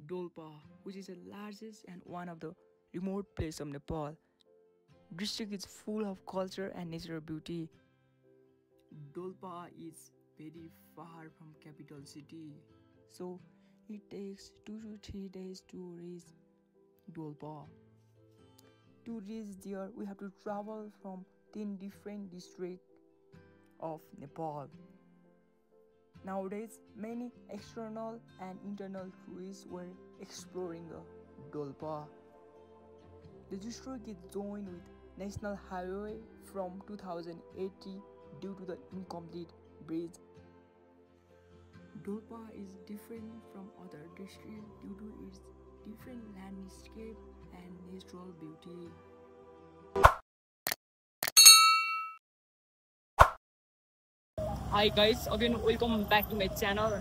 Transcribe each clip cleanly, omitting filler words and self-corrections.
Dolpa, which is the largest and one of the remote place of Nepal. District is full of culture and natural beauty. Dolpa is very far from capital city, so it takes 2 to 3 days to reach Dolpa. To reach there, we have to travel from 10 different districts of Nepal. Nowadays, many external and internal tourists were exploring the Dolpa. The district is joined with National Highway from 2080 due to the incomplete bridge. Dolpa is different from other districts due to its different landscape and natural beauty. Hi guys, again welcome back to my channel.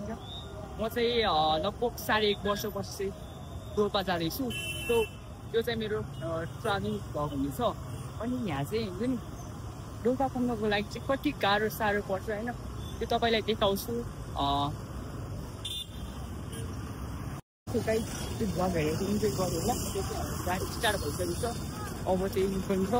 म चाहिँ लगभग 1.5 वर्षपछि चाहिँ डोल्पा जाँदैछु। So यो चाहिँ मेरो travelling vlog हुनेछ। अनि यहाँ चाहिँ हुन्छ नि डोल्पा पुग्नको लागि चाहिँ कति गाह्रो साह्रो पर्छ हैन, त्यो तपाईलाई देखाउँछु। सो गाइस त्यो भ्लग हेरेर इन्जोय गर्नु होला। त्यो चाहिँ गाडी स्टार्ट भइसकेको छ, अब चाहिँ निस्किन्छ।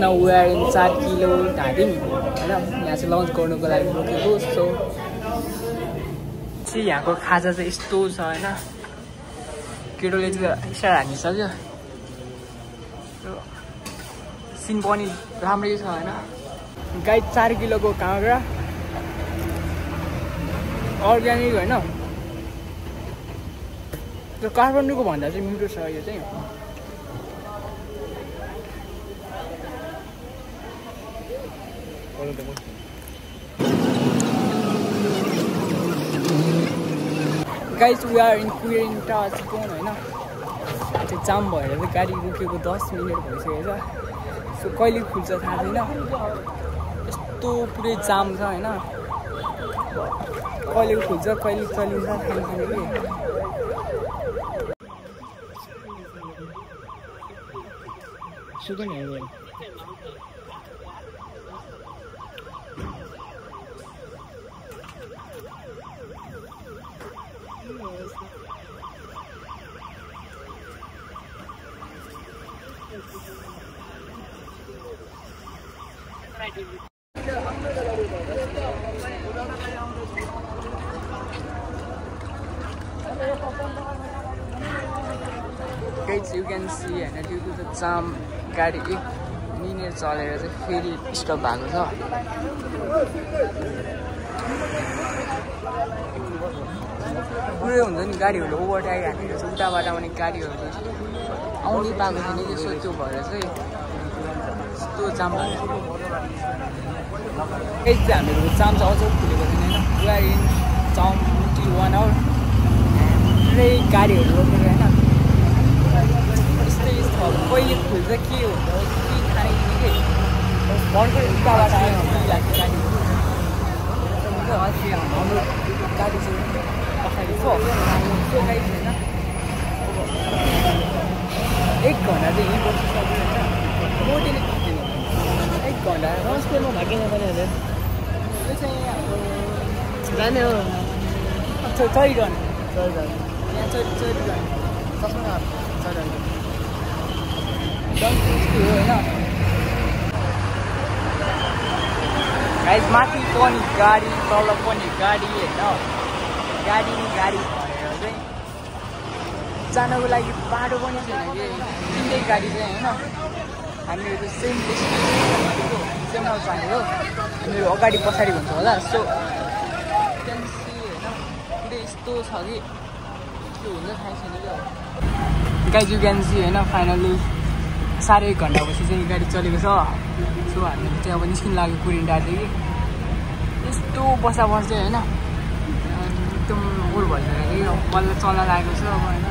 Now we are in 4 kilo ढाडिङ हैन, यहाँ चाहिँ लन्च गर्नुको लागि रोकेको। सो चाहिँ यहाँको खाजा चाहिँ यस्तो छ हैन, केटोले चाहिँ इसारा हानिसक्यो। सिन पनि राम्रै छ हैन। गाइड 4 किलोको काँक्रा अर्ग्यानिक हैन, त्यो काठमाडौँको भन्दा चाहिँ मिठो छ यो चाहिँ। Guys, we are in Queen Tower Chikon हैन। त्यो जाम भएर चाहिँ गाडी रोकेको 10 मिनेट भइसकेछ। सो कहिले खुल्छ थाहा छैन, यस्तो पुरै जाम छ हैन। कहिले खुल्छ कहिले चलिन्छ थाहा छैन कि। सुगन हेर्नु Guys, you can see and due to the jam, गाडी 1 मिनेट चलेर चाहिँ फेरि स्टप भएको छ। पुरै हुन्छ नि गाडीहरू ओभरटेक हानेको छ, उताबाट पनि गाडीहरू आउनै पाएको छैन कि। सो त्यो भएर चाहिँ यस्तो जाम भएको छ। हामीहरूको जाम चाहिँ अझ खुलेको छैन हैन। We are in jam 1 hour, पुरै गाडीहरू रोकेको हैन। यस्तै कहिले खुल्छ के हुन्छ के थाहा छैन कि। भर्खर उताबाट आयो गाडी हाम्रो गाडी चाहिँ पछाडि छ। त्यो गाडी छैन, 1 घन्टा चाहिँ यहीँ बसिसक्यो होइन। मोटीले खिच्दैन 1 घन्टा रस्तेमा भागेन भने यो चाहिँ हाम्रो जाने हो चोरिरहने यहाँ चोरिरहने कसमा चढाउने हो होइन गाइस माथि पनि गाडी तल पनि गाडी होइन गाडी भनेर चाहिँ जानको लागि बाटो पनि छैन कि तिनटै गाडी चाहिँ होइन हामीहरू सेम डेस्टिनेसनको सेम ठाउँ जाने हो हामीहरू अगाडि पछाडि हुन्छ होला सो त्यहाँदेखि होइन पुरै यस्तो छ कि के हुन्छ थाहा छैन क्या गाइस यु क्यान सी होइन फाइनली 1.5 घन्टापछि चाहिँ गाडी चलेको छ सो हामीहरू चाहिँ अब निस्किनु लाग्यो कुरिन डाँडेदेखि यस्तो बस्दा बस्दै होइन एकदम बोर भइसक्यो कि बल्ल चल्न लागेको छ अब होइन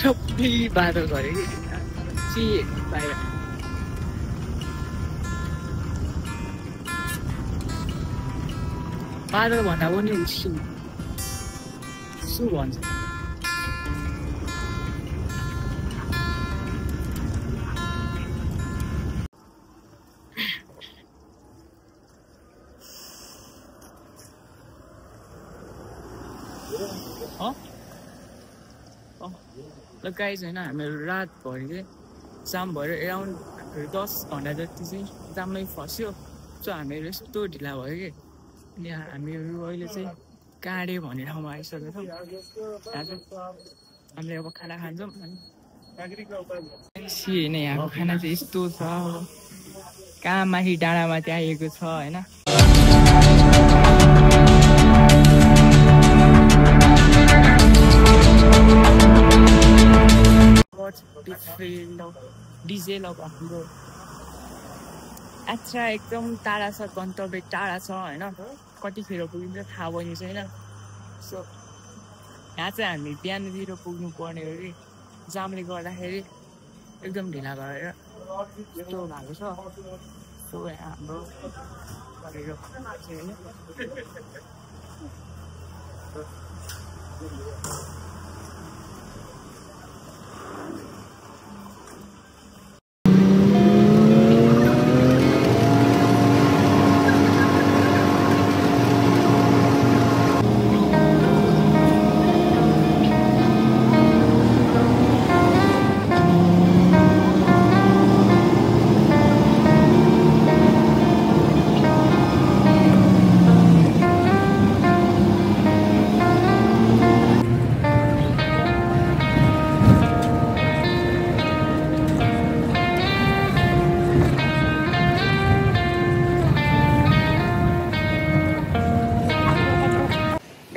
सबै बाटो गरे कि बाहिर बाटो भन्दा पनि सु भन्छ ल गाइज होइन हामीहरू रातभरि चाहिँ जाम भएर एराउन्ड 10 घन्टा जति चाहिँ जाममै फस्यो सो हामीहरू यस्तो ढिला भयो कि अनि हामीहरू अहिले चाहिँ काँडे भन्ने ठाउँमा आइसकेको छौँ यहाँ चाहिँ हामीले अब खाना खान्छौँ होइन यहाँको खाना चाहिँ यस्तो छ कहाँ माथि डाँडामा चाहिँ आइएको छ होइन डिजेल अब हाम्रो अच्छा एकदम टाढा छ गन्तव्य टाढा छ होइन कतिखेर पुगिन्छ थाहा पनि छैन सो यहाँ चाहिँ हामी बिहानतिर पुग्नु पर्ने हो कि जामले गर्दाखेरि एकदम ढिला भएर यस्तो भएको छ सो यहाँ हाम्रो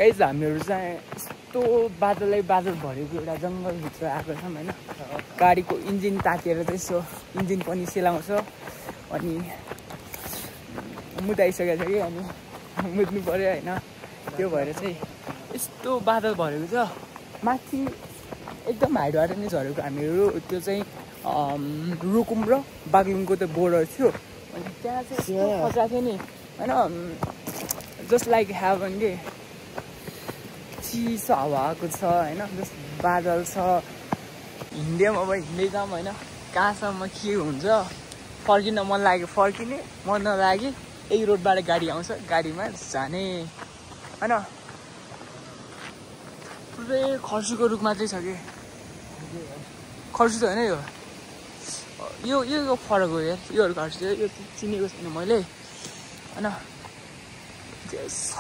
गाइज हामीहरू चाहिँ यस्तो बादलै बादल भरेको एउटा जङ्गलभित्र आएको छौँ होइन। गाडीको इन्जिन तातेर चाहिँ यसो इन्जिन पनि सेलाउँछ अनि मुदाइसकेको छ कि अनि मुद्नु पऱ्यो होइन। त्यो भएर चाहिँ यस्तो बादल भरेको छ। माथि एकदम हाइटबाट नै झरेको हामीहरू। त्यो चाहिँ रुकुम र बागलुङको त्यो बोर्डर थियो अनि त्यहाँ चाहिँ खतरा थियो नि होइन। जस्ट लाइक हेभन के चिसो हावा आएको छ होइन। जस्ट बादल छ। हिँड्दै अब हिँड्दै जाऊँ होइन। कहाँसम्म के हुन्छ फर्किन मन लाग्यो फर्किने, मन नलागे यही रोडबाट गाडी आउँछ गाडीमा जाने होइन। पुरै खर्सीको रुख मात्रै छ कि खर्सी त होइन यो फरक हो यार। योहरू खर्सी यो चिनेको छैन मैले होइन। त्यो छ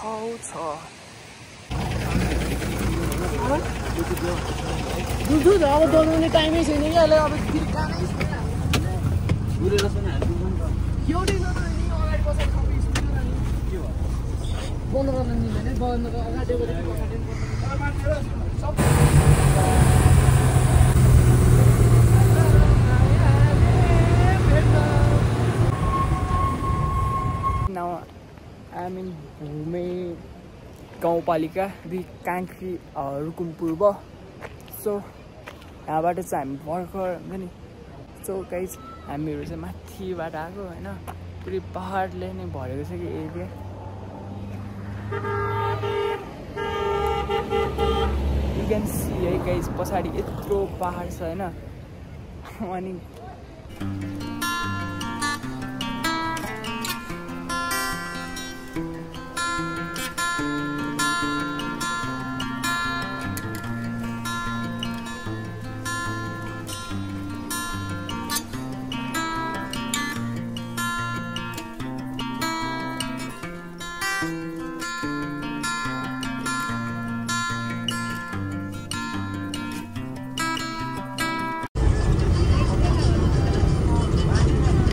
दुध अब बनाउने टाइमै छैन कि अहिले। अब फेरि कामै बन्द गर्न मिल्दैन। बन्द अगाडि Now I'm in भूमे गाउँपालिका 2 काङ्क्री रुकुम पूर्व। सो यहाँबाट चाहिँ हामी भर्खर हुन्छ नि। सो गाइज हामीहरू चाहिँ माथिबाट आएको होइन। पुरै पहाडले नै भरेको छ कि एरिया। यु क्यान सी है गाइज पछाडि यत्रो पहाड छ होइन। अनि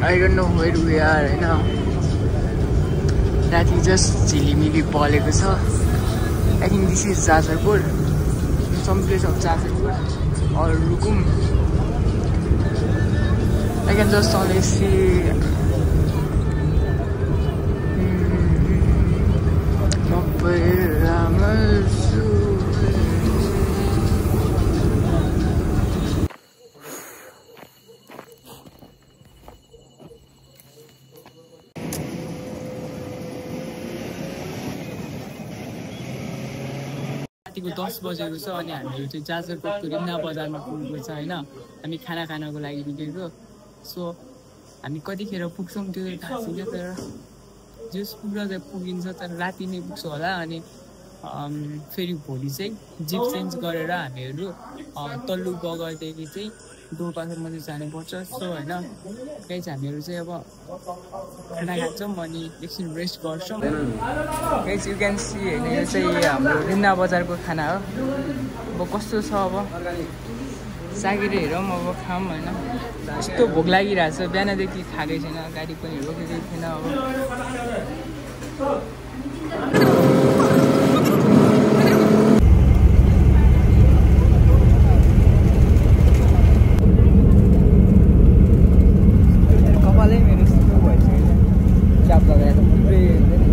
I don't know where we are right now. That is just झिलिमिली पलेको छ. I think this is Jazarpur. Some place of Jazarpur or Rukum. I can just only see रातिको 10 बजेको छ अनि हामीहरू चाहिँ जाजरकोटको रिम्ना बजारमा पुगेको छ होइन. हामी खाना खानको लागि निक्लेको. सो हामी कतिखेर पुग्छौँ त्यो थाहा छैन, तर जस पुग्दा चाहिँ पुगिन्छ, तर राति नै पुग्छ होला. अनि फेरि भोलि चाहिँ जिप चेन्ज गरेर हामीहरू तल्लो बगरदेखि चाहिँ डोल्पासम्म चाहिँ जानुपर्छ. सो होइन गाइस, हामीहरू चाहिँ अब खाना खान्छौँ अनि एकछिन रेस्ट गर्छौँ. गाइस यु क्यान सी होइन, यो चाहिँ हाम्रो रिम्ना बजारको खाना हो. अब कस्तो छ अब सागेर हेरौँ, अब खाऊँ होइन. यस्तो भोक लागिरहेको छ, बिहानदेखि खाएकै छैन, गाडी पनि रोकेकै थिएन. अब कपालै मेरो यस्तो भइसक्यो, च्याप लगाएर पुरै हुन्छ नि.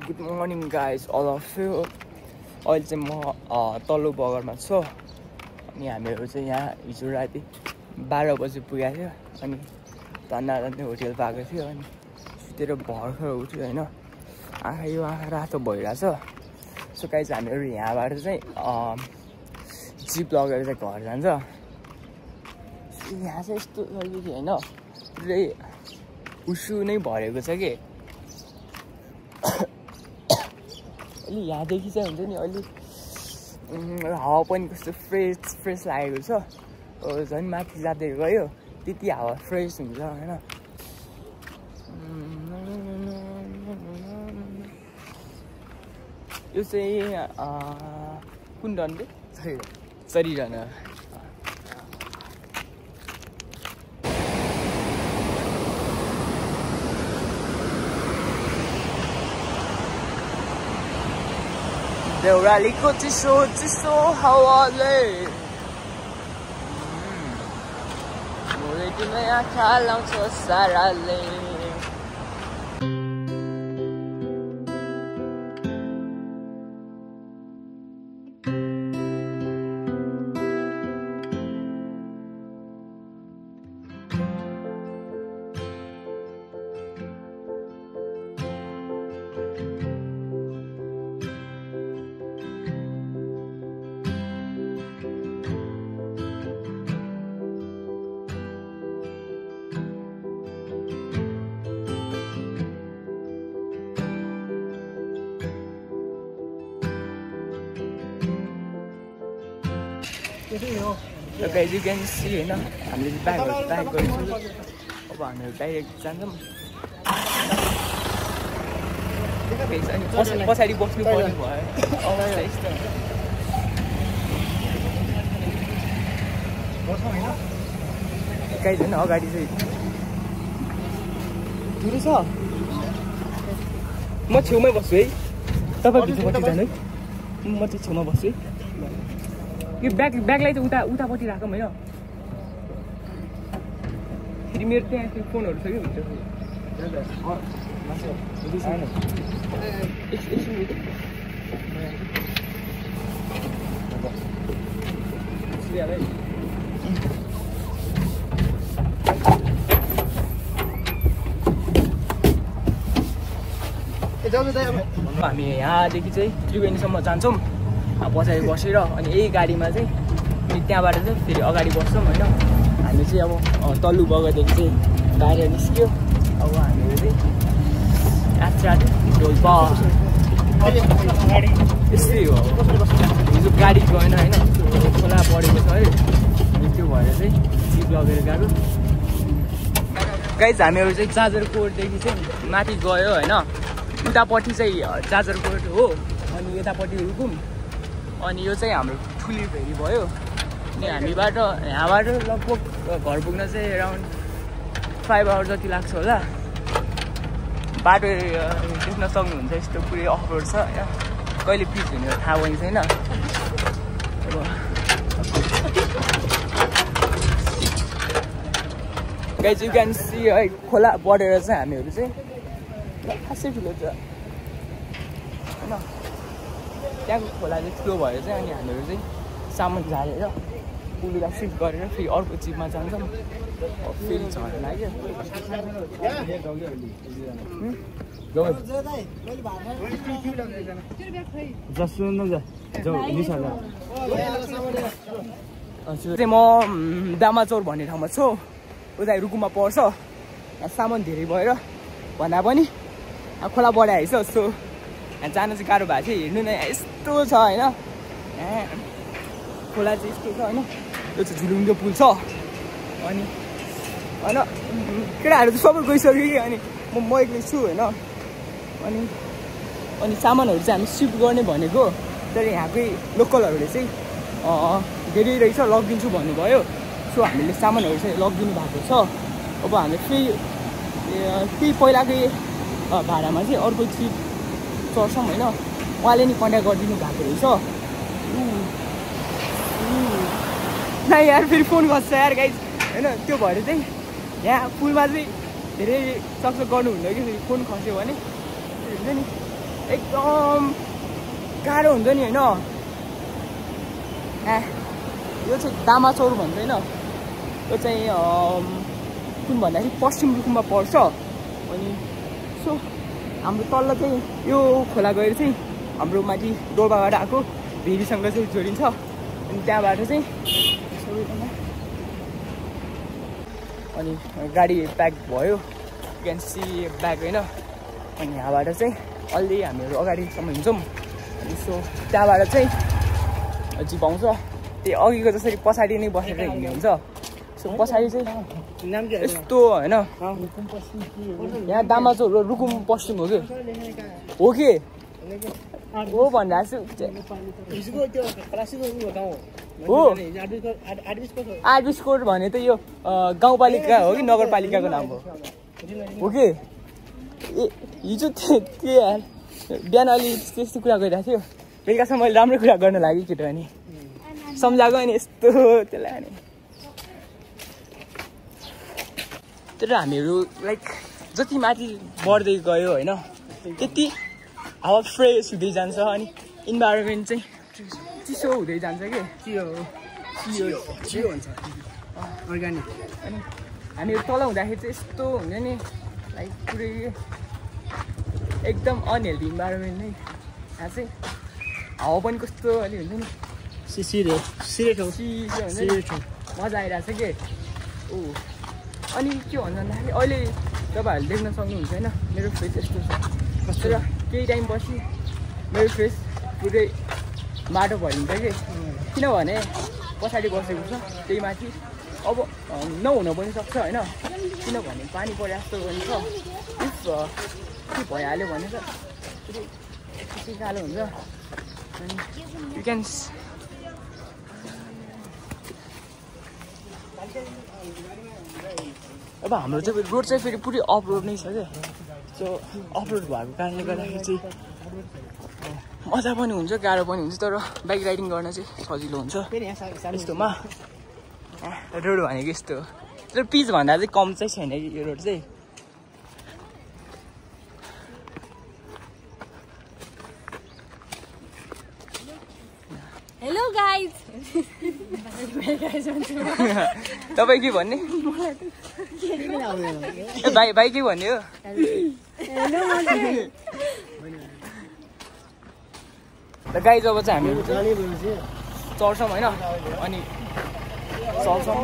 Good morning guys all of you. अहिले चाहिँ म तल्लो बगरमा छु. अनि हामीहरू चाहिँ यहाँ हिजो राति 12 बजी पुगेको थियो. अनि धन्दा होटेल पाएको थियो. अनि सुतेर भर्खर उठ्यो होइन. यो आँखा रातो भइरहेछ. सो गाइज हामीहरू यहाँबाट चाहिँ जिप लगेर चाहिँ घर जान्छ. यहाँ चाहिँ यस्तो छ कि होइन, पुरै उसु नै भरेको छ कि. अलि यहाँदेखि चाहिँ हुन्छ नि, अलि हावा पनि कस्तो फ्रेस लागेको छ. झन् माथि जाँदै गयो त्यति हावा फ्रेस हुन्छ होइन. यो चाहिँ कुन डन्डे चरिरहन. देउरालीको चिसो चिसो हावाले मोले तिमीलाई आँखा लाउँछ साराले So guys, you can see, you know, हामीले back गर्छौँ अब हामीहरू डाइरेक्ट जान्छौँ अनि पछाडि बस्नु पर्ने भयो अगाडि यस्तो गाइज होइन अगाडि चाहिँ दुरो छ म छेउमै बस्छु है तपाईँ भित्रपट्टि जानु है म चाहिँ छेउमा बस्छु है यो ब्यागलाई चाहिँ उतापट्टि राखौँ होइन फेरि मेरो त्यहाँ त्यो फोनहरू छ कि भित्र हामी यहाँदेखि चाहिँ त्रिवेणीसम्म जान्छौँ पछाडि बसेर अनि यही गाडीमा चाहिँ अनि त्यहाँबाट चाहिँ फेरि अगाडि बस्छौँ होइन हामी चाहिँ अब तल्लु बगरदेखि चाहिँ बाहिर निस्क्यो अब हामीहरू चाहिँ यात्रा ढोल्पा त्यस्तै हो हिजो गाडी गएन होइन खोला परेको छ अरे अनि त्यो भएर चाहिँ जिप लगेर गएको गाइज हामीहरू चाहिँ जाजरकोटदेखि चाहिँ माथि गयो होइन उतापट्टि चाहिँ जाजरकोट हो अनि यतापट्टि रुकुम अनि यो चाहिँ हाम्रो ठुली भेरी भयो अनि हामीबाट यहाँबाट लगभग घर पुग्न चाहिँ अराउन्ड 5 आवर जति लाग्छ होला बाटो देख्न सक्नुहुन्छ यस्तो पुरै अफरोड छ यहाँ कहिले पिच हुने थाहा पनि छैन गाइज यु क्यान सी है खोला बढेर चाहिँ हामीहरू चाहिँ खासै ठुलो छ होइन त्यहाँको खोला चाहिँ ठुलो भएर चाहिँ अनि हामीहरू चाहिँ सामान झारेर पुललाई सिफ्ट गरेर फेरि अर्को जिपमा जान्छौँ फेरि झर्न लाग्यो चाहिँ म दामाचौर भन्ने ठाउँमा छु उता रुकुममा पर्छ सामान धेरै भएर भन्दा पनि खोला बढाइछ यस्तो जानु चाहिँ गाह्रो भएको थियो हेर्नु न यस्तो छ होइन खोला चाहिँ यस्तो छ होइन यो चाहिँ झुलुङ्गे पुल छ अनि होइन केटाहरू चाहिँ सबै गइसक्यो कि अनि म एक्लै छु होइन अनि सामानहरू चाहिँ हामी सिफ्ट गर्ने भनेको तर यहाँकै लोकलहरूले चाहिँ धेरै रहेछ लगिदिन्छु भन्नुभयो सो हामीले सामानहरू चाहिँ लगिदिनु भएको छ अब हामीले त्यही पहिलाकै भाडामा चाहिँ अर्को चिज चढ्छौँ होइन उहाँले नि कन्ट्याक्ट गरिदिनु भएको रहेछ न यार फेरि फोन गर्छ यार गाइज होइन त्यो भएर चाहिँ यहाँ पुलमा चाहिँ धेरै सक्सेस गर्नुहुन्न कि फेरि फोन खस्यो भने हुन्छ नि एकदम गाह्रो हुन्छ नि होइन यो चाहिँ दामाचौर भन्छ होइन यो चाहिँ कुन भन्दाखेरि पश्चिम रुकुममा पर्छ अनि सो हाम्रो तल्लो चाहिँ यो खोला गएर चाहिँ हाम्रो माथि डोल्पाबाट आएको भेरीसँग चाहिँ जोडिन्छ अनि त्यहाँबाट चाहिँ सबैजना अनि गाडी प्याक भयो क्यान सी ब्याग होइन अनि यहाँबाट चाहिँ अलि हामीहरू अगाडिसम्म हिँड्छौँ अनि सो त्यहाँबाट चाहिँ जिप आउँछ त्यही अघिको जसरी पछाडि नै बसेर हिँड्ने हुन्छ सो पछाडि चाहिँ यस्तो होइन यहाँ दामाचौर रुकुम पश्चिम हो कि हो भनिरहेको छु हो आरबिस्कोट भने त यो गाउँपालिका हो कि नगरपालिकाको नाम हो कि हिजो त्यो बिहान अलि त्यस्तो कुरा गरिरहेको थियो बेलुकासम्म मैले राम्रो कुरा गर्न लागि केटा अनि सम्झाएको अनि यस्तो त्यसलाई अनि तर हामीहरू लाइक जति माथि बढ्दै गयो होइन त्यति हावा फ्रेस हुँदै जान्छ अनि इन्भाइरोमेन्ट चाहिँ चिसो हुँदै जान्छ कि चियो हुन्छ अर्ग्यानिक अनि हामीहरू तल हुँदाखेरि चाहिँ यस्तो हुन्छ नि लाइक पुरै एकदम अनहेल्दी इन्भाइरोमेन्ट नै यहाँ चाहिँ हावा पनि कस्तो अलि हुन्छ नि सिसिरो चिसो हुन्छ नि मजा आइरहेको छ कि अनि के भन्नु भन्दाखेरि अहिले तपाईँहरूले देख्न सक्नुहुन्छ होइन मेरो फेस यस्तो छ तर केही टाइमपछि मेरो फेस पुरै माटो भरिन्छ कि किनभने पछाडि बसेको छ त्यही माथि अब नहुन पनि सक्छ होइन किनभने पानी परे जस्तो पनि छ इफ के भइहाल्यो भने त पुरै कालो हुन्छ अनि यु क्यान अब हाम्रो चाहिँ रोड चाहिँ फेरि पुरै अफ रोड नै छ क्या सो अफ रोड भएको कारणले गर्दाखेरि चाहिँ मजा पनि हुन्छ गाह्रो पनि हुन्छ तर बाइक राइडिङ गर्न चाहिँ सजिलो हुन्छ यस्तोमा रोड भनेको यस्तो तर पिच भन्दा चाहिँ कम चाहिँ छैन कि यो रोड चाहिँ हेलो गाइज तपाईँ के भन्ने भाइ के भन्ने हो गाइज अब चाहिँ हामी चढ्छौँ होइन अनि चल्छौँ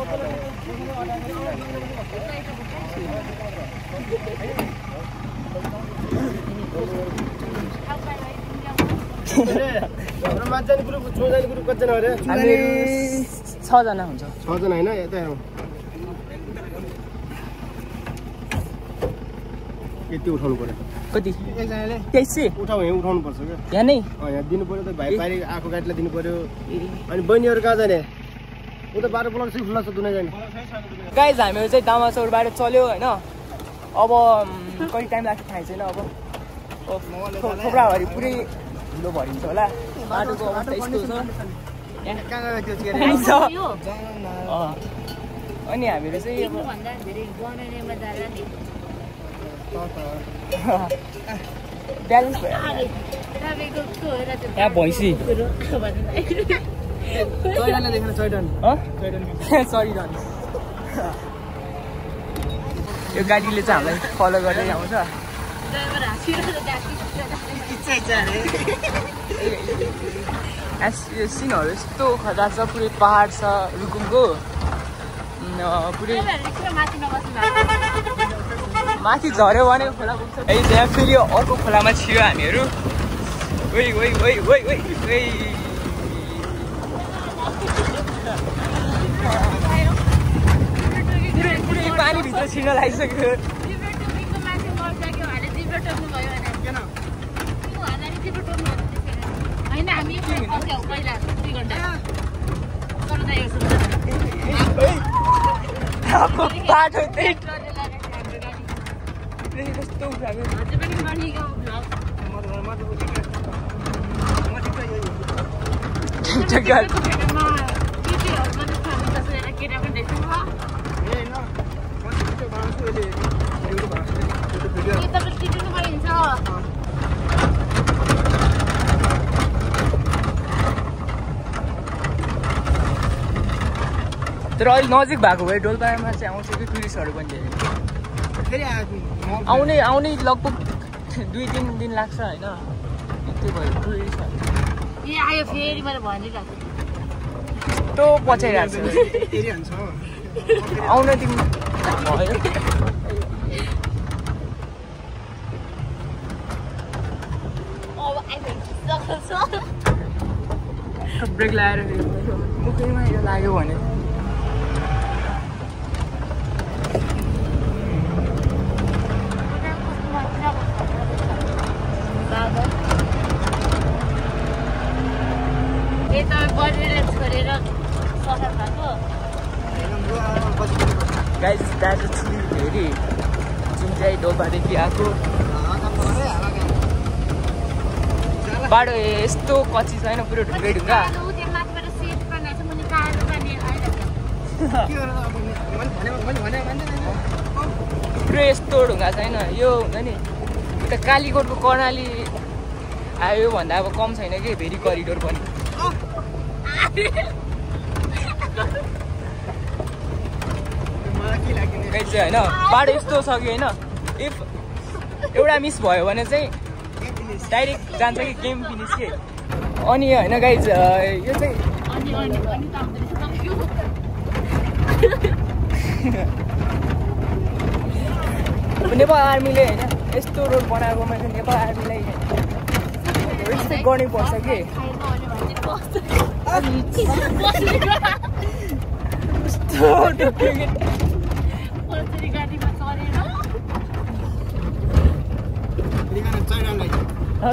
हामीहरू 6 जना हुन्छ 6 जना होइन यता यति उठाउनु पर्यो कति एकजनाले 23 उठाउनु पर्छ क्या यहाँ नै यहाँ दिनु पर्यो त भाइ पारी आएको गाडीलाई दिनु पर्यो अनि बहिनीहरू कहाँ जाने उता बाटो ब्लक चाहिँ खुल्ला छ दुनै जाने गाइज हामीहरू चाहिँ दामाचौरबाट चल्यो होइन अब कति टाइम लाग्छ थाहा छैन अब थोप्राभरि पुरै धुलो भरिन्छ होला बाटोको अवस्था यस्तो छ अनि हामीहरू चाहिँ ब्यालेन्स भयो यहाँ भैँसी सरी यो गाडीले चाहिँ हामीलाई फलो गर्दै आउँछ यो सिनहरू यस्तो खतरा छ पुरै पहाड छ रुकुमको पुरै माथि झऱ्यो भने खोला पुग्छ यहाँ फेरि अर्को खोलामा छियो हामीहरू पुरै पानीभित्र छिर्न लागिसक्यो बाटो त्यही कस्तो उठाएको तर अहिले नजिक भएको भए डोल्पामा चाहिँ आउँछ कि टुरिस्टहरू पनि आउने लगभग 2-3 दिन लाग्छ होइन त्यही भएर टुरिस्टहरू यस्तो पछाइरहेको छ आउन तिमी भयो ब्रेक लगाएर मुखैमा यो लाग्यो भने गाइस दाजु ठुली धेरै जुन चाहिँ डोल्पादेखि आएको बाटो यस्तो कच्ची छैन पुरो ढुङ्गै ढुङ्गा पुरो यस्तो ढुङ्गा छैन यो हुन्छ नि उता कालीकोटको कर्णाली आयो भन्दा अब कम छैन कि भेरी करिडोर पनि होइन बाटो यस्तो छ कि होइन इफ एउटा मिस भयो भने चाहिँ डाइरेक्ट जान्छ कि गेम फिनिस के अनि होइन गाइज यो चाहिँ नेपाल आर्मीले होइन यस्तो रोड बनाएकोमा चाहिँ नेपाल आर्मीलाई रेस्पेक्ट गर्नै पर्छ कि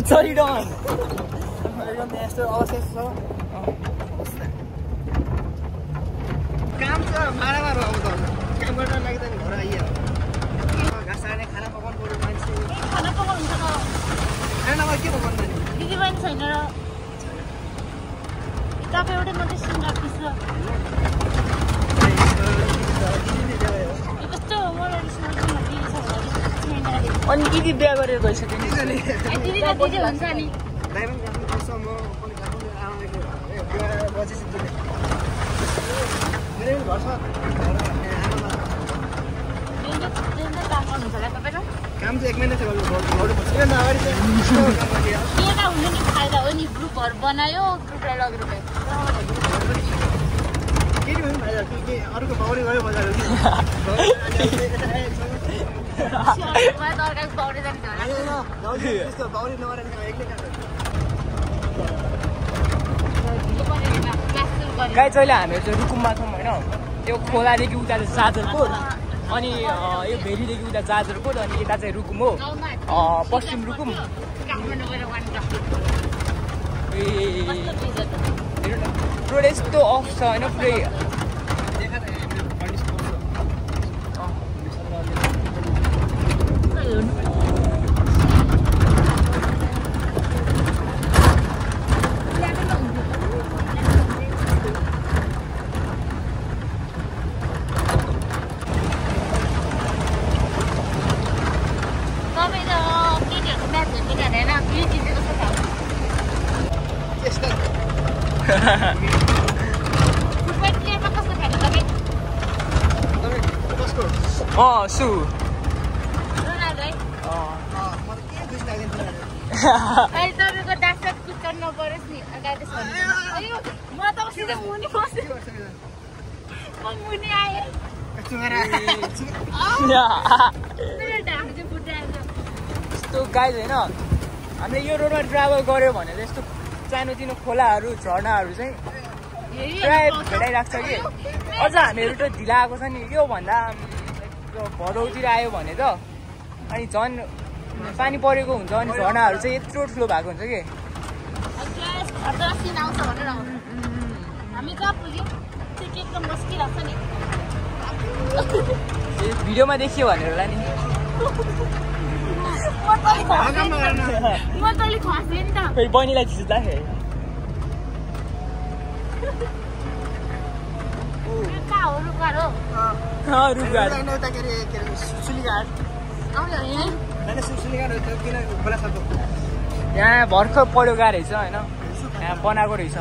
चलिरहन यस्तो अवशेष छ काम त मारामा रह्यो त काम गर्न लागि त घर आइयो घाँस हाल्ने खाना पकाउनु पर्यो मान्छे खाना पकाउनु छ खाना नभए के पकाउनु नि दिदी पनि छैन र तपाईँ एउटै मात्रै सिन राख्दैछ कस्तो अनि दिदी बिहा गरेर गइसक्यो नि दिदी र दिदी हुन्छ नि काम चाहिँ 1 महिना चाहिँ गर्नुपर्छ हुनु नि फाइदा हो नि ग्रुपहरू बनायो ग्रुपलाई लगेर केही पनि फाइदा के अरूको बाउरी गयो बजार गाई चाहिँ हामीहरू चाहिँ रुकुममा छौँ होइन त्यो खोलादेखि उता चाहिँ जाजरकोट अनि यो भेरीदेखि उता जाजरकोट अनि यता चाहिँ रुकुम हो पश्चिम रुकुम रोड यस्तो अफ छ होइन पुरै सु तपाईँको डाक्टर किचन नपरोस् नि अगाडि म त सिधै मुनि बसेँ मुनि आएँ यस्तो गाइज होइन हामीले यो रोडमा ट्राभल गऱ्यो भने चाहिँ यस्तो सानोतिनो खोलाहरू झर्नाहरू चाहिँ प्राय भेटाइरहेको छ कि अझ हामीहरू त ढिला आएको छ नि योभन्दा भदौतिर आयो भने त अनि झन् पानी परेको हुन्छ अनि झर्नाहरू चाहिँ यत्रो ठुलो भएको हुन्छ कि भिडियोमा देखियो भनेर होला नि फेरि बहिनीलाई खिच्दाखेरि यहाँ भर्खर पहिरो गएको रहेछ होइन यहाँ बनाएको रहेछ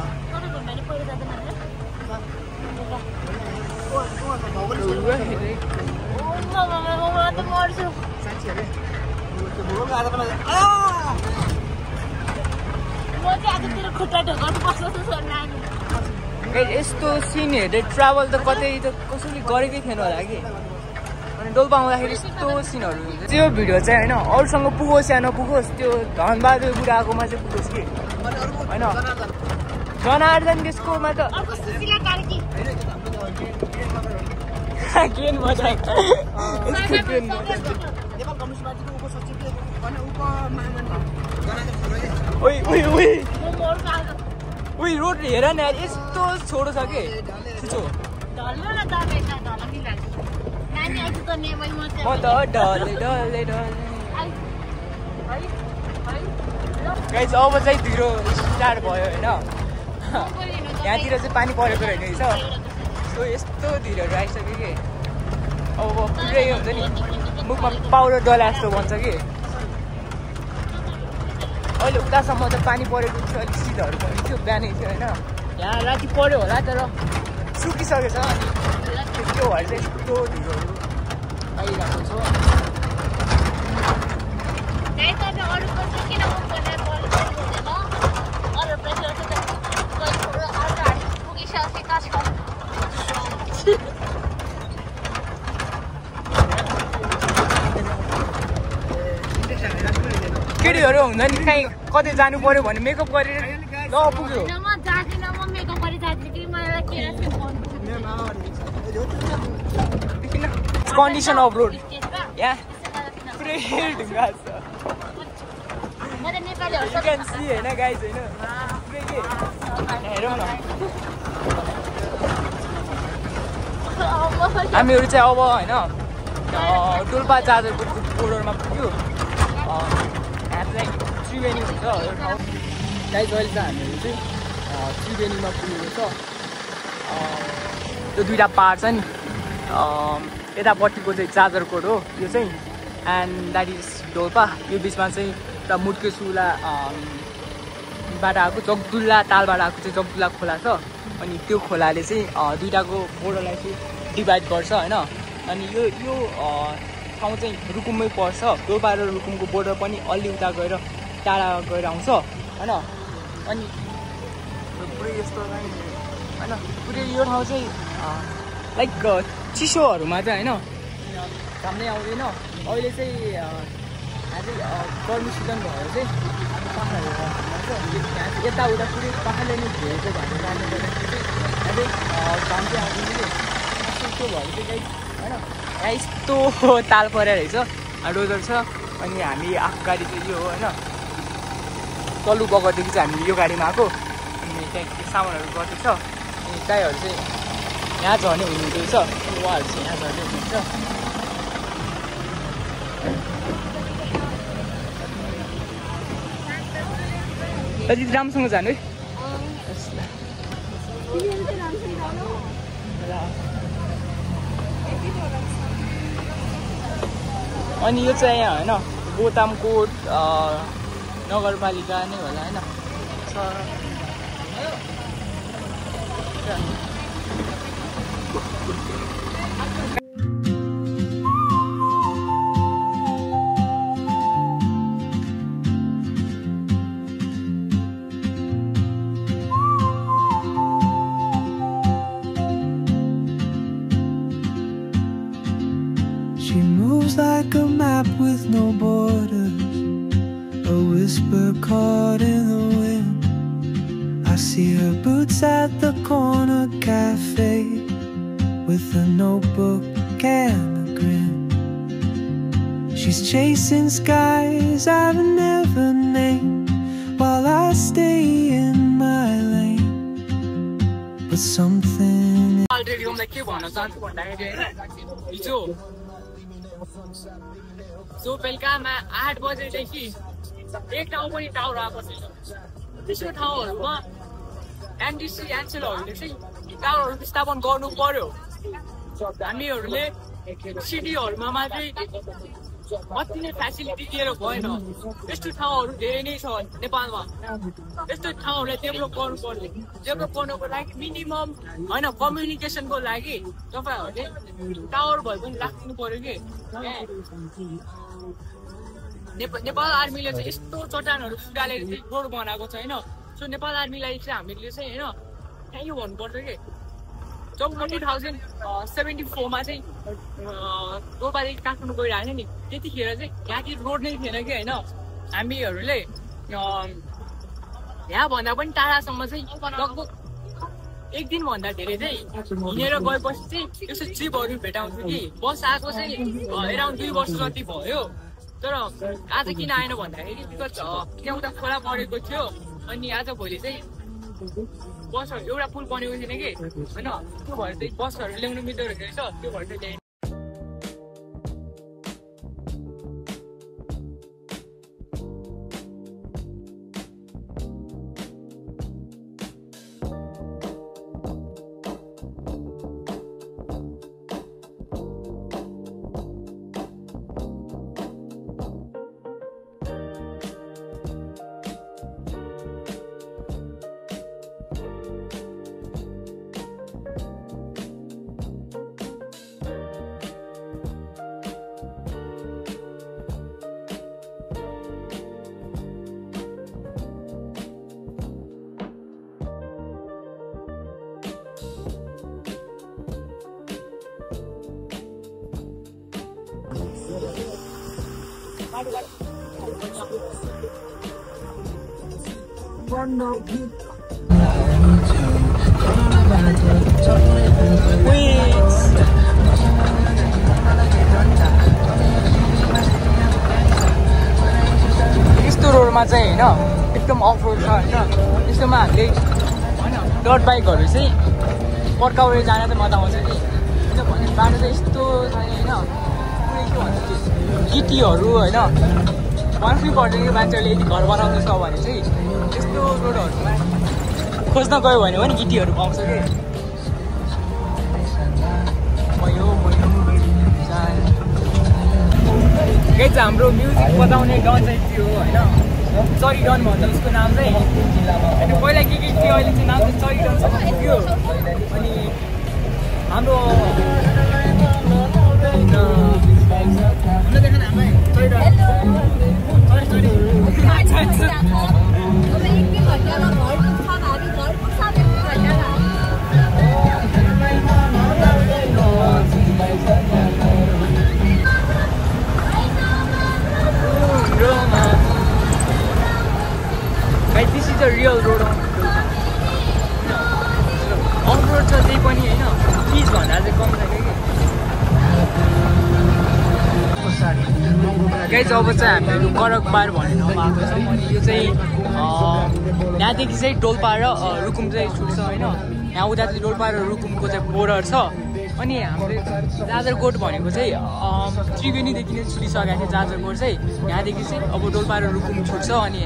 यस्तो सिन हेर्दै ट्राभल त कतै त कसैले गरेकै थिएन होला कि अनि डोल्पा आउँदाखेरि यस्तो सिनहरू हुन्छ त्यो भिडियो चाहिँ होइन अरूसँग पुगोस् या नपुगोस् त्यो धनबहादुर बुढाकोमा चाहिँ पुगोस् कि होइन जनार्दन त्यसकोमा त उही रोड हेर न यस्तो छोडो छ कि म त डल्ले डल्ले डल्ले गाइस अब चाहिँ ढिलो स्टार्ट भयो होइन यहाँतिर चाहिँ पानी परेको रहेछ सो यस्तो ढिलोहरू आइसक्यो कि अब पुरै हुन्छ नि मुखमा पाउडर डला जस्तो भन्छ कि अहिले उतासम्म त पानी परेको थियो अलिक शीतहरू पनि थियो बिहानै थियो होइन यहाँ राति पऱ्यो होला तर सुकिसकेछ अनि त्यो भएर चाहिँ यस्तो ढिलोहरू आइरहेको छ केटीहरू हुँदा नि कहीँ कतै जानु पर्यो भने मेकअप गरेर ल पुग्यो कन्डिसन अफ रोड यहाँ पुरै ढुङ्गा छ You can see होइन गाइज होइन पुरै के हेरौँ न हामीहरू चाहिँ अब होइन डोल्पा जाजरको बोर्डरमा पुग्यो यहाँ चाहिँ त्रिवेणी हुन्छ यो ठाउँ गाइज अहिले चाहिँ हामीहरू चाहिँ त्रिवेणीमा पुगेको छ त्यो दुईवटा पाहाड छ नि यतापट्टिको चाहिँ जाजरकोट हो यो चाहिँ एन्ड द्याट इज डोल्पा यो बिचमा चाहिँ एउटा मुटकेसुला बाट आएको जगदुल्ला तालबाट आएको चाहिँ जगदुल्ला खोला छ अनि त्यो खोलाले चाहिँ दुईवटाको बोर्डरलाई चाहिँ डिभाइड गर्छ होइन अनि यो ठाउँ चाहिँ रुकुममै पर्छ डोल्पा र रुकुमको बोर्डर पनि अलि उता गएर टाढा गएर आउँछ होइन अनि पुरै यस्तो होइन पुरै यो ठाउँ चाहिँ लाइक चिसोहरूमा चाहिँ होइन घाम नै आउँदैन अहिले चाहिँ यहाँ चाहिँ गर्मी सिजन भएर चाहिँ पाहाडहरू भन्छ यताउता पुरै पाहाडले नै घेरेको भनेर जान्ने गर्दाखेरि चाहिँ यहाँ चाहिँ घाम चाहिँ आउँदैन त्यो भएर चाहिँ होइन यहाँ यस्तो ताल परेर रहेछ डोजर छ अनि हामी आएको गाडी चाहिँ यो हो होइन तल्लो बगरदेखि चाहिँ हामी यो गाडीमा आएको अनि त्यहाँ सामानहरू गर्दैछ अनि दाइहरू चाहिँ यहाँ झर्ने हुनुहुँदैछ उहाँहरू चाहिँ यहाँ झर्ने हुनुहुन्छ अझै राम्रोसँग जानु है अनि यो चाहिँ यहाँ होइन गोतामकोट नगरपालिका नै होला होइन She moves like a map with no borders, a whisper caught in the wind. I see her boots at the corner cafe with a notebook and a grin. She's chasing skies I've never named while I stay in my lane. But something already I'm like के भन्न चाहन्छु भन्दाखेरि हिजो जो बेलुकामा 8 बजेदेखि एक ठाउँ पनि टावर आएको छैन त्यस्तो ठाउँहरूमा एनडिसी एनसेलहरूले चाहिँ टावरहरू स्थापन गर्नु पर्यो हामीहरूले सिटीहरूमा चाहिँ अति नै फेसिलिटी दिएर भएन यस्तो ठाउँहरू धेरै नै छ नेपालमा यस्तो ठाउँहरूलाई डेभलप गर्नु पर्यो डेभलप गर्नुको लागि मिनिमम होइन कम्युनिकेसनको लागि तपाईँहरूले टावर भए पनि राख्नु पर्यो कि नेपाल आर्मीले चाहिँ यस्तो चट्टानहरू फुटालेर चाहिँ रोड बनाएको छ होइन सो नेपाल आर्मीलाई चाहिँ हामीले चाहिँ होइन थ्याङ्क यू भन्नुपर्छ कि जब 2074मा चाहिँ डोल्पादेखि काठमाडौँ गइरहेको नि त्यतिखेर चाहिँ यहाँतिर रोड नै थिएन कि होइन हामीहरूले यहाँभन्दा पनि टाढासम्म चाहिँ लगभग एक दिनभन्दा धेरै चाहिँ हिँडेर गएपछि चाहिँ यस्तो ट्रिपहरू भेटाउँछु कि बस आएको चाहिँ एराउन्ड 2 वर्ष जति भयो तर आज किन आएन भन्दाखेरि बिकज त्यहाँ उता खोला परेको थियो अनि आज भोलि चाहिँ बसहरू एउटा पुल बनेको थिएन कि होइन त्यो भएर चाहिँ बसहरू ल्याउनु मिल्दो रहेछ त्यो भएर चाहिँ यस्तो रोडमा चाहिँ होइन एकदम अफ रोड छ होइन यस्तोमा हामीले डट बाइकहरू चाहिँ पर्काउरे जान त मजा आउँछ कि किनभने बाटो चाहिँ यस्तो छ होइन पुरै के भन्छ गिटीहरू होइन कन्फ्लिक्ट पर्दैन कि मान्छेहरूले यदि घर बनाउँदैछ भने चाहिँ यस्तो रोडहरूमा खोज्न गयो भने पनि गिटीहरू पाउँछ कि यही चाहिँ हाम्रो म्युजिक बजाउने डन चाहिँ थियो होइन चरी डन भन्छ उसको नाम चाहिँ अनि पहिला के थियो अहिले चाहिँ नाम चाहिँ चरी डनसम्म पुग्यो अनि हाम्रो this is a real road on off road छ त्यही पनि होइन प्लिज भन्दा चाहिँ कम छ कि गाइस अब चाहिँ हामीहरू करकबार भन्ने ठाउँमा आएको छौँ अनि यो चाहिँ यहाँदेखि चाहिँ डोल्पा र रुकुम चाहिँ छुट्छ होइन यहाँ उतातिर डोल्पा र रुकुमको चाहिँ बोर्डर छ अनि हामीले जाजरकोट भनेको चाहिँ त्रिवेणीदेखि नै छुटिसकेको थियो जाजरकोट चाहिँ यहाँदेखि चाहिँ अब डोल्पा र रुकुम छुट्छ अनि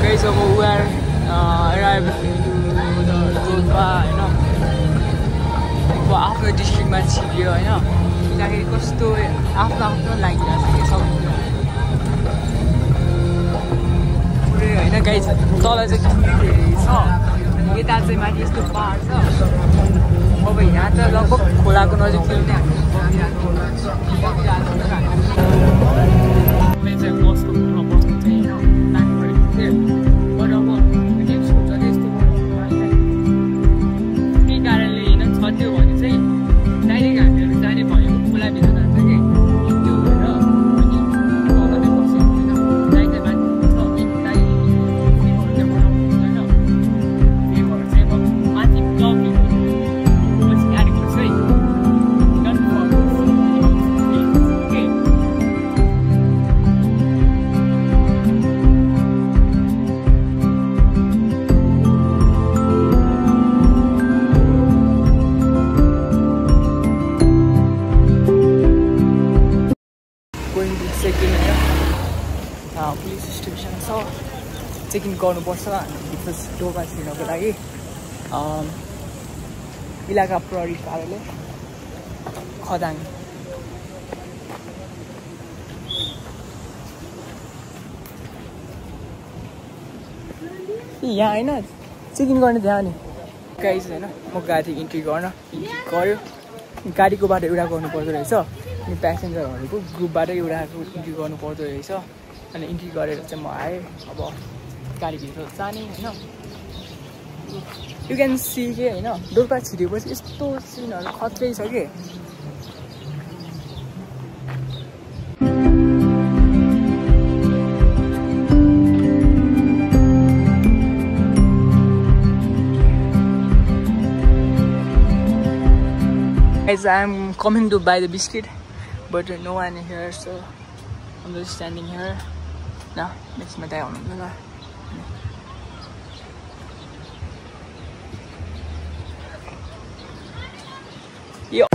guys अब we are arrived डोल्पा होइन अब आफ्नो डिस्ट्रिक्टमा छिर्यो होइन त्यहाँखेरि कस्तो आफ्नो आफ्नो लागिरहेको छ कि सब पुरै होइन गाइस तल चाहिँ धेरै छ यता चाहिँ माथि यस्तो पहाड छ अब यहाँ त लगभग खोलाको नजिक थियो नि पुलिस स्टेसन छ चेक इन गर्नुपर्छ हामी डोल्पा छिर्नको लागि इलाका प्रहरी कार्यालय खदाङ यहाँ होइन चेक इन गर्ने त्यहाँ नि गाइस होइन म गएको थिएँ इन्ट्री गर्न इन्ट्री गऱ्यो गाडीको बाटो एउटा गर्नु पर्दो रहेछ अनि प्यासेन्जरहरूको ग्रुपबाट एउटाको इन्ट्री गर्नु पर्दो रहेछ अनि इन्ट्री गरेर चाहिँ म आएँ अब गाडीभित्र जाने होइन यु क्यान सी के होइन डोल्पा छिरेपछि यस्तो सिनहरू खत्रै छ कि Guys, I'm coming to buy the biscuit, but no one here, so I'm just standing here. Now, next my down. Yo.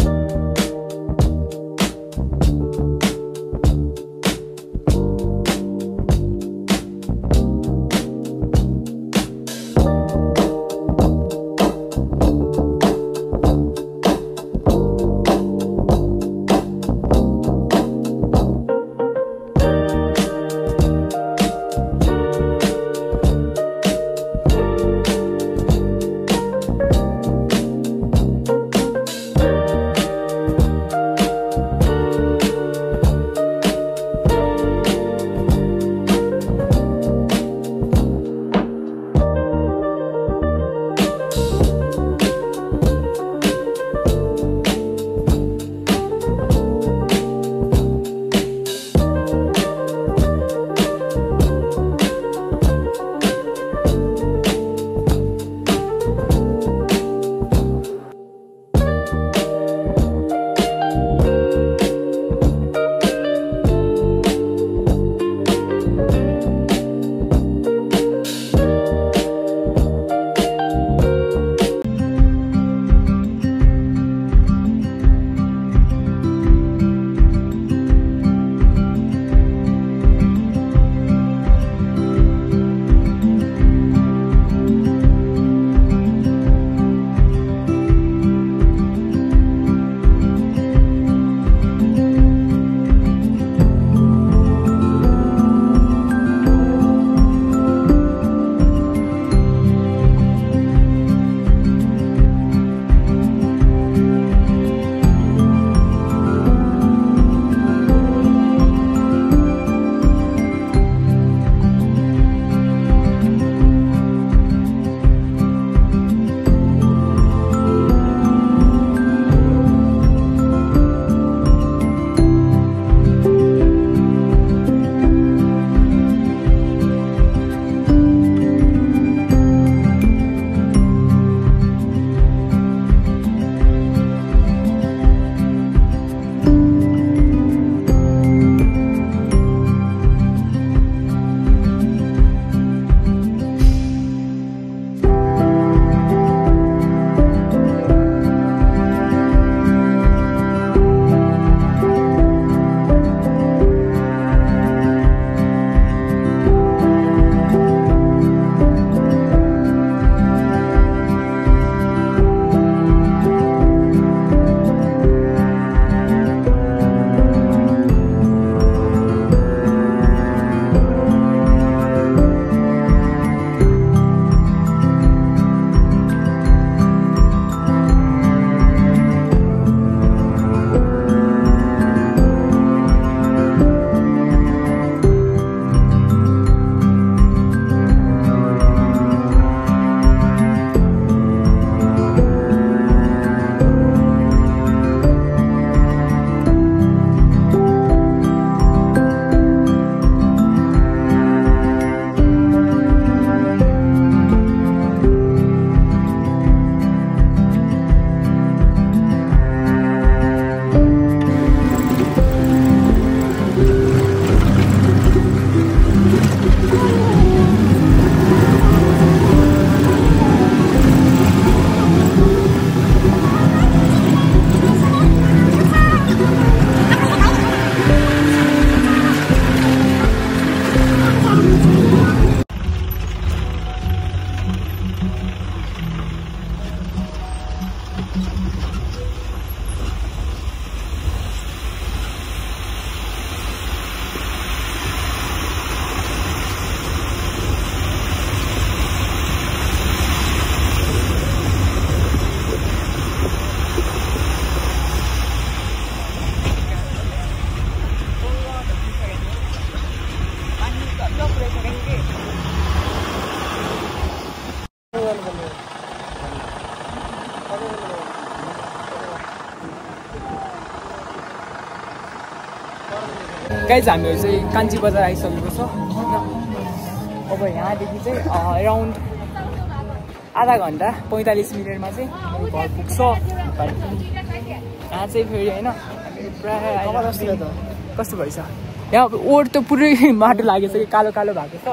Guys हामीहरू चाहिँ कान्छी बजार आइसकेको छ होइन। अब यहाँदेखि चाहिँ अराउन्ड आधा घन्टा 45 मिनटमा चाहिँ मेरो घर पुग्छ। यहाँ चाहिँ फेरि होइन कस्तो भएछ यहाँ ओड त पुरै माटो लागेको छ कि कालो कालो भएको छ।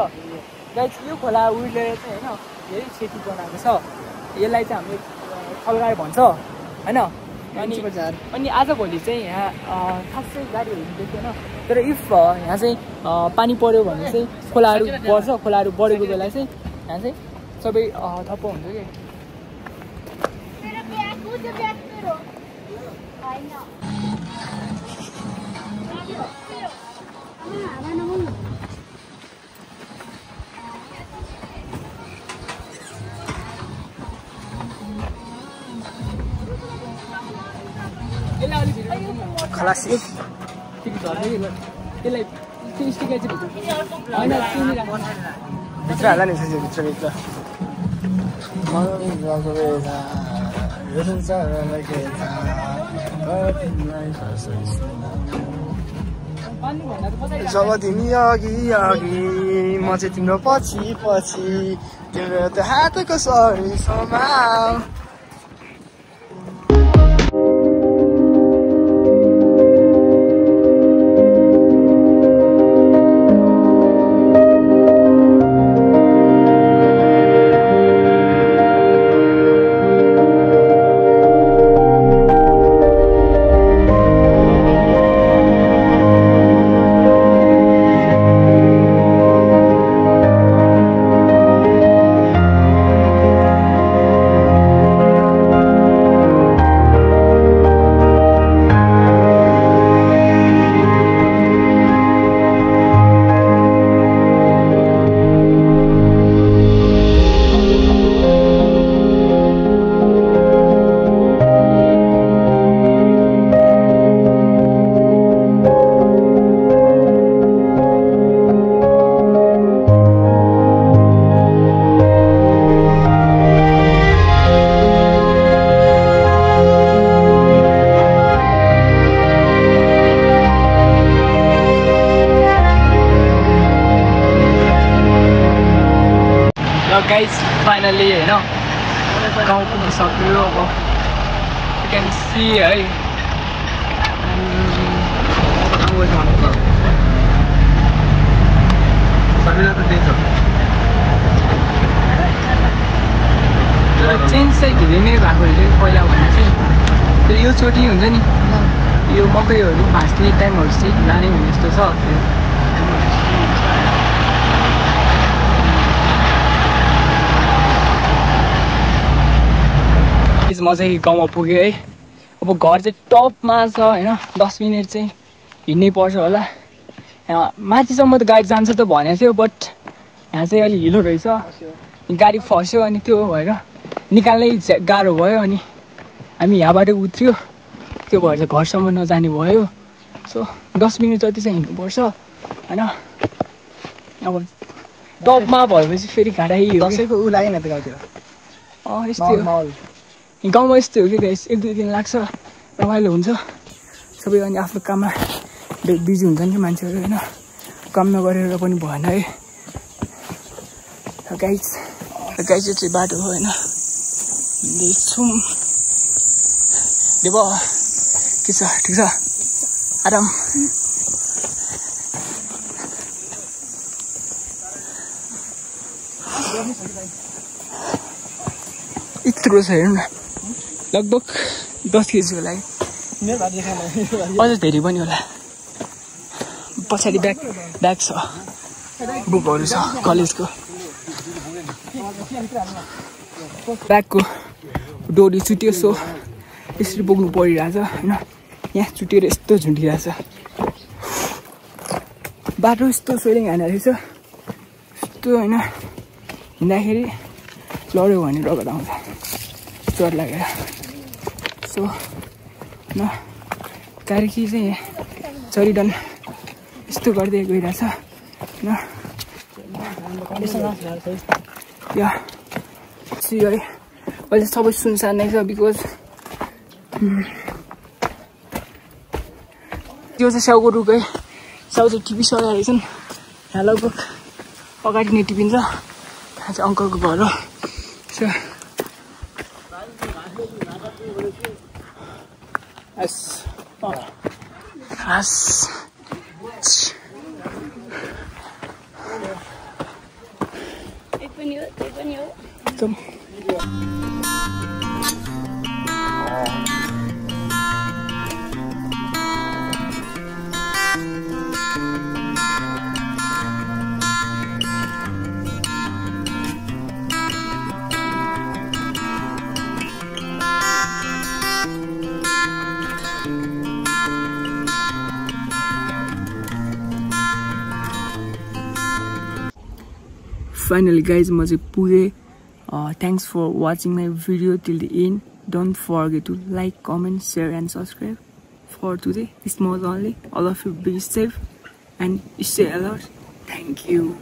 गाइज यो खोला उहिले चाहिँ होइन धेरै खेती बनाएको छ। यसलाई चाहिँ हामीले खलगाड भन्छ होइन। अनि आजभोलि चाहिँ यहाँ खासै गाडीहरू देख्दैन, तर इफ यहाँ चाहिँ पानी पऱ्यो भने चाहिँ खोलाहरू बढ्छ। खोलाहरू बढेको बेला चाहिँ यहाँ चाहिँ सबै ठप्प हुन्छ कि। खलासी त्यसलाई त्यो स्टिकर चाहिँ होइन भित्र हाल्दा नि भित्र जब तिमी अघि अघि म चाहिँ तिम्रो पछि पछि तिम्रो त हातको सरीसम्म। गाइज फाइनली होइन गाउँ पुगिसक्यो। अब यु क्यान सी है चेन्ज चाहिँ धेरै नै भएको थियो पहिला भने चाहिँ। फेरि यो चोटि हुन्छ नि यो मकैहरू भाँच्ने टाइमहरू चाहिँ जाने भने जस्तो छ। म चाहिँ गाउँमा पुगेँ है। अब घर चाहिँ टपमा छ होइन। 10 मिनट चाहिँ हिँड्नै पर्छ होला। यहाँ माथिसम्म त गाडी जान्छ त भनेको थियो, बट यहाँ चाहिँ अलिक हिलो रहेछ, गाडी फस्यो अनि त्यो भएर निकाल्नै गाह्रो भयो। अनि हामी यहाँबाट उत्रियो, त्यो भएर चाहिँ घरसम्म नजाने भयो। सो 10 मिनट जति चाहिँ हिँड्नुपर्छ होइन। अब टपमा भएपछि फेरि घाँडै दसैँको ऊ लागेन त गाउँतिर। यस्तो गाउँमा यस्तो हो कि गाइस, 1-2 दिन लाग्छ, रमाइलो हुन्छ सबै। अनि आफ्नो काममा बिजी हुन्छन् कि मान्छेहरू होइन, काम नगरेर पनि भएन है गाइस। गाइस चाहिँ बाटो हो होइन, हिँड्दैछौँ। देव के छ, ठिक छ, आराम। यत्रो छ हेर्नु न, लगभग 10 केजी होला है, अझ धेरै पनि होला। पछाडि ब्याग छ, बुकहरू छ कलेजको। ब्यागको डोरी चुट्यो, सो यसरी बोक्नु परिरहेछ होइन। यहाँ चुटेर यस्तो झुन्डिरहेछ, बाटो यस्तो सोइलिङ हाने रहेछ यस्तो होइन। हिँड्दाखेरि लड्यो भने रगत आउँछ चोट लागेर। सो न कार्की चाहिँ चरिडन यस्तो गर्दै गइरहेछ होइन। या सी है अहिले सबै सुनसान नै छ, बिकज यो चाहिँ स्याउको रुख है। चाहिँ टिभी चलाएर रहेछन् यहाँ लगभग अगाडि नै टिपिन्छ यहाँ चाहिँ अङ्कलको घर हो एकदम Finally guys, म चाहिँ पुगे. Thanks for watching my video till the end. Don't forget to like, comment, share and subscribe. For today, this was only. All of you be safe and stay alert. Thank you.